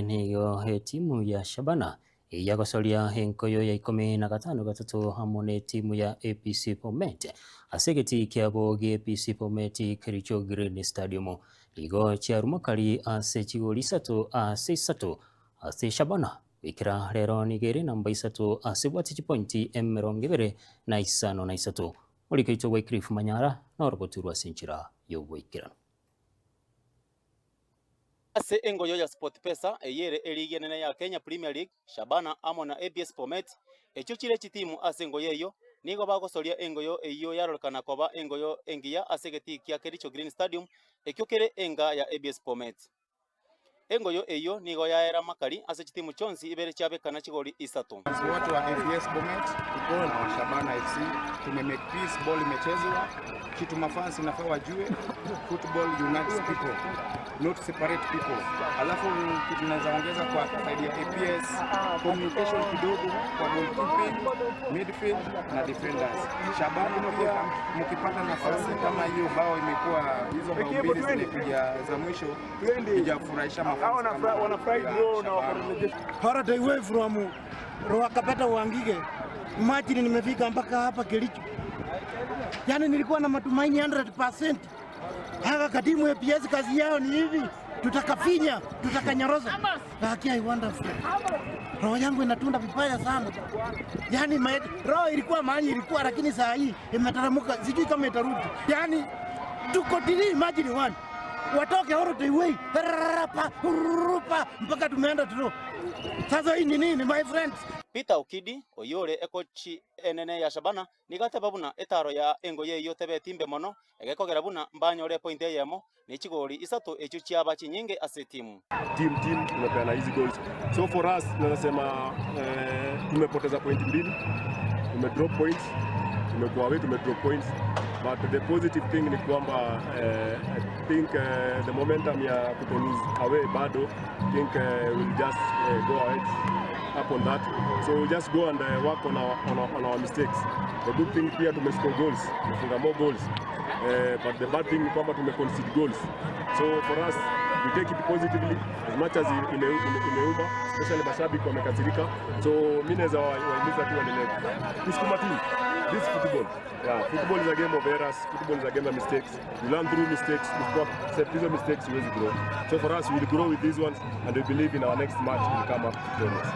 Nigo etimu ya Shabana yagosoria enkoyo ya ikomi na gatano gatato amo na etimu ya APC Bomet ase egetii kiabo gia APC Bomet Kericho Green Stadium. Igo chiarumakari ase chigori isato ase isato ase Shabana goikera rero nigo ere namba isato ase ebwate chipointi emerongo ebere na isano na isato. Moriko oito Wycliffe Manyara norogoturwa ase enchera y'oboikeranu. Ase engoyo ya SportPesa eyio ere eligi enene ya Kenya Premier League, Shabana amo na ABS Bomet, echio chire chitimu ase engoyo eyio, nigo bagosoria engoyo eyio yarorekana koba engoyo engiya ase egetii kia Kericho Green Stadium ekio kere enga ya ABS Bomet. Engoyo eyio nigo yaera makari ase chitimu chionsi ibere chiabekana chigori isato. Fans wote wa APS Bomet na wa Shabana FC tume make peace, ball imechezwa. Kitu mafans inafaa wajue, football unites people, not separate people. Alafu kitu naweza ongeza kwa side ya APS, communication kidogo kwa goalkeeping, midfield na defenders. Shabana pia mkipata nafasi kama hiyo, bao imekuwa hizo bao mbili zimekuja za mwisho, ijafurahisha mafans kama ya Shabana. Holiday way from Rwakapata Wangige. Imagine nimefika mpaka hapa Kericho. Yaani nilikuwa na matumaini 100%. Haka katimu APS kazi yao ni hivi, tutakafinya, tutakanyoroza. Lakini I wonder, roho yangu inatunda vibaya sana. Yaani roho ilikuwa maji ilikuwa, lakini saa hii imetaramuka, sijui kama itarudi. Yaani tuko three, imagine one watoke Holiday way rapa rupa mpaka tumeenda draw. Sasa hii ni nini, my friends? Peter Okidi oyore ekochi enene ya Shabana nigateba buna etaro ya engoyo eyio tebeti mono egekogera buna mbanyore point eyemo ne chigori isato echio chiaba chinyinge ase etimu. Team tumepeana hizi goals, so for us naweza sema tumepoteza point mbili, tume drop points, tumekuwa away, tume drop points, but the positive thing ni kwamba I think the momentum ya kuto lose away bado, I think we'll just go ahead up on that, so we'll just go and work on our mistakes. The good thing pia tume score goals, tumefunga more goals, but the bad thing ni kwamba tume concede goals. So for us we take it positively as much as imeuma, especially mashabiki wamekasirika. So mi naweza wahimiza tu waendelee kusukuma tu this football. Yeah, football is a game of errors, football is a game of mistakes. You learn through mistakes. Usipo accept hizo mistakes, huwezi grow. So for us, we will grow with these ones and we believe in our next match will come up victorious.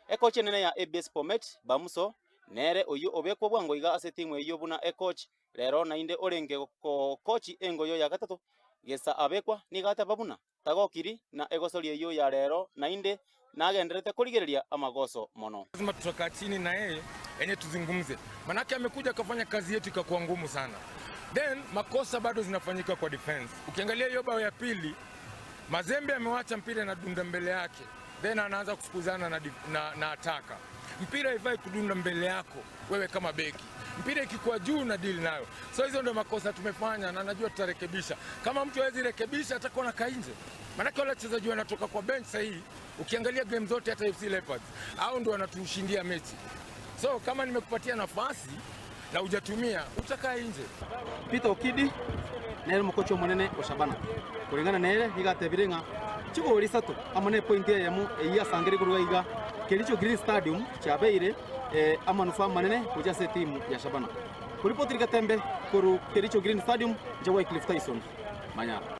Ekochi enene ya ABS Bomet Bamuso nere oyo obekwa bwango iga ase timu eyio buna ekoch rero nainde orenge kokochi engoyo ya gatato gesa abekwa niga ateba buna tagokiri na egosori eyio ya rero nainde nagenderete korigereria amagoso mono. Lazima tutakaa chini na yeye enye tuzungumze, manake amekuja akafanya kazi yetu ikakuwa ngumu sana, then makosa bado zinafanyika kwa defense. Ukiangalia hiyo bao ya pili, Mazembe amewacha mpira na dunda mbele yake, then anaanza kufukuzana na ataka mpira haifai kudunda mbele yako wewe kama beki, mpira ikikuwa juu na deal nayo. So hizo ndio makosa tumefanya, na najua tutarekebisha. Kama mtu hawezi rekebisha atakuwa na nje, maanake wale wachezaji wanatoka kwa bench sahii, ukiangalia game zote hata FC Leopards au ndio wanatushindia mechi. So kama nimekupatia nafasi na hujatumia utakaa nje. Peter Okidi nere omokochi omonene o Shabana kuringana nere igatebire ng'a chigori isato amo na epoint eyemo eyio asangere korwa iga Kericho Green Stadium chiabeire amanufaa manene gocha ase etimu ya Shabana. Kuripoti Gatembe koru Kericho Green Stadium nche Wycliffe Tyson Manyara.